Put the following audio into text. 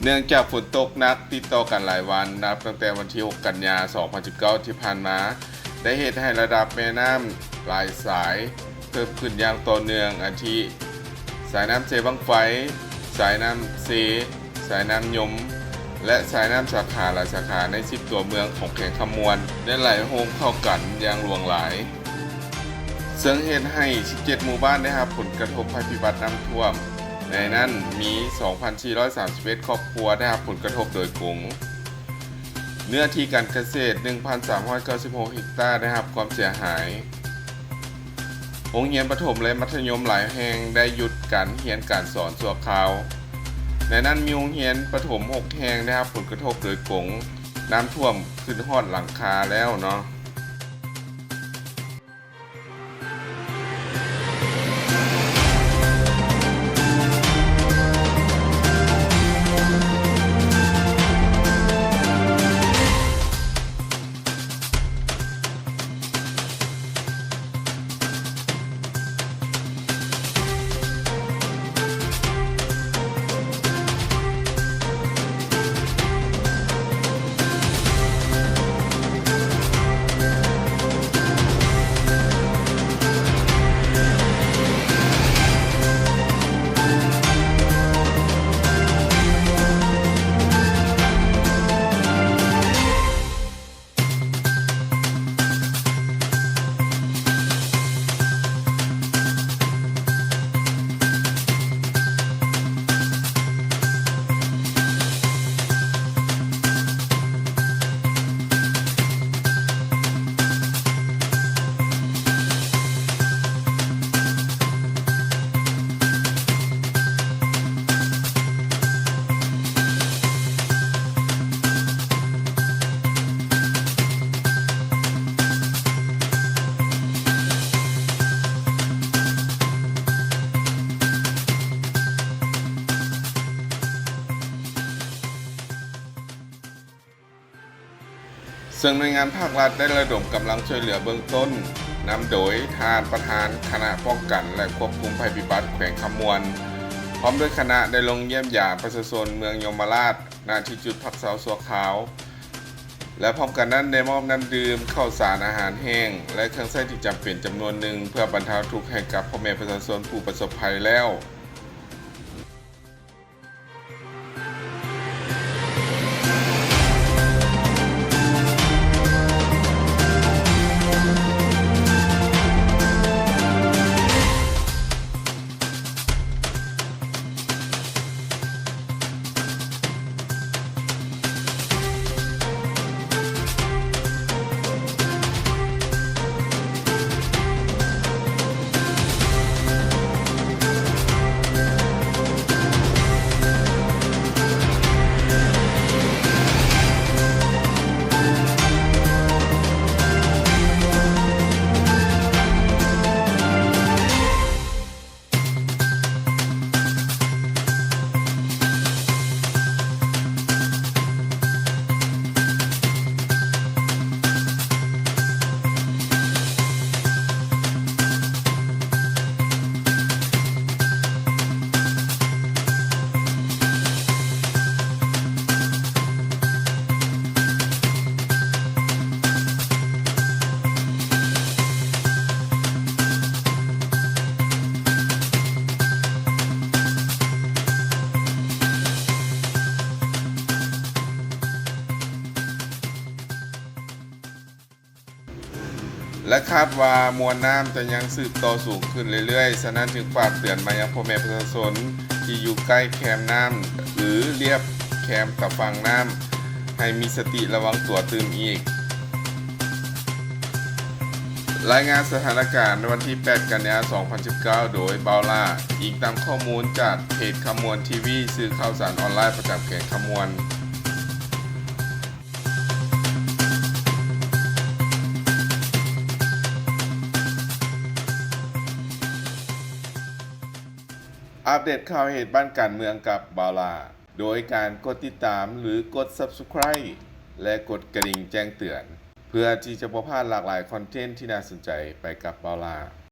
ເນື່ອງຈາກຝົນຕົກໜັກຕິດຕໍ່ກັນຫຼາຍວັນ ນັບຕັ້ງແຕ່ວັນທີຫົກ ກັນຍາ ສອງພັນສິບເກົ້າ ທີ່ຜ່ານມາ ໄດ້ເຮັດໃຫ້ລະດັບແມ່ນ້ຳຫຼາຍສາຍເພີ່ມຂຶ້ນຢ່າງຕໍ່ເນື່ອງ, ອາທິ ສາຍນ້ຳເຊບັ້ງໄຟ, ສາຍນ້ຳເຊ, ສາຍນ້ຳຍົມ ແລະ ສາຍນ້ຳສາຂາຫຼາຍສາຂາໃນສິບຕົວເມືອງຂອງແຂວງຄຳມ່ວນ ໄດ້ໄຫຼໂຮມເຂົ້າກັນຢ່າງຫຼວງຫຼາຍ, ເຊິ່ງເຮັດໃຫ້ສິບເຈັດໝູ່ບ້ານໄດ້ຮັບຜົນກະທົບໄພພິບັດນ້ຳຖ້ວມ, ໃນນັ້ນມີສອງພັນສີ່ຮ້ອຍສາມສິບເອັດຄອບຄົວໄດ້ຮັບຜົນກະທົບໂດຍກົງ. ເນື້ອທີ່ການກະເສດ ໜຶ່ງພັນສາມຮ້ອຍເກົ້າສິບຫົກເຮັກຕາ ໄດ້ຮັບຄວາມເສຍຫາຍ. ໂຮງຮຽນປະຖົມ ແລະ ມັດທະຍົມຫຼາຍແຫ່ງໄດ້ຢຸດການຮຽນການສອນຊົ່ວຄາວ. ໃນນັ້ນມີໂຮງຮຽນປະຖົມຫົກແຫ່ງໄດ້ຮັບຜົນກະທົບໂດຍກົງ, ນ້ຳຖ້ວມຂຶ້ນຮອດຫຼັງຄາແລ້ວເນາະ. ເຊິ່ງໜ່ວຍງານພາກລັດໄດ້ລະດົມກຳລັງຊ່ວຍເຫຼືອເບື້ອງຕົ້ນ ນຳໂດຍທ່ານປະທານຄະນະປ້ອງກັນ ແລະ ຄວບຄຸມໄພພິບັດແຂວງຄຳມ່ວນ ພ້ອມດ້ວຍຄະນະໄດ້ລົງຢ້ຽມຢາມປະຊາຊົນເມືອງຍົມມະລາດ ນະທີ່ຈຸດພັກເຊົາຊົ່ວຄາວ ແລະ ພ້ອມກັນນັ້ນໄດ້ມອບນ້ຳດື່ມ, ເຂົ້າສານ, ອາຫານແຫ້ງ ແລະ ເຄື່ອງໃຊ້ທີ່ຈຳເປັນຈຳນວນໜຶ່ງ ເພື່ອບັນເທົາທຸກໃຫ້ກັບພໍ່ແມ່ປະຊາຊົນຜູ້ປະສົບໄພແລ້ວ. ແລະ ຄາດວ່າມວນນ້ຳຈະຍັງສືບຕໍ່ສູງຂຶ້ນເລື້ອຍໆ, ສະນັ້ນຈຶ່ງຝາກເຕືອນມາຍັງພໍ່ແມ່ປະຊາຊົນທີ່ຢູ່ໃກ້ແຄມນ້ຳ ຫຼື ລຽບແຄມຕາຝັ່ງນ້ຳ ໃຫ້ມີສະຕິລະວັງຕົວຕື່ມອີກ. ລາຍງານສະຖານະການວັນທີແປດ ກັນຍາ ສອງພັນສິບເກົ້າ ໂດຍ ບ່າວຫຼ້າ, ອີງຕາມຂໍ້ມູນຈາກເພຈຄຳມ່ວນທີວີ ສື່ຂ່າວສານອອນລາຍປະຈຳແຂວງຄຳມ່ວນ. ອັບເດດຂ່າວເຫດບ້ານການເມືອງກັບບ່າວຫຼ້າ ໂດຍການກົດຕິດຕາມ ຫຼື ກົດ Subscribe ແລະ ກົດກະດິ່ງແຈ້ງເຕືອນ ເພື່ອທີ່ຈະບໍ່ພາດຫຼາກຫຼາຍຄອນເທັນທີ່ໜ້າສົນໃຈໄປກັບບ່າວຫຼ້າ.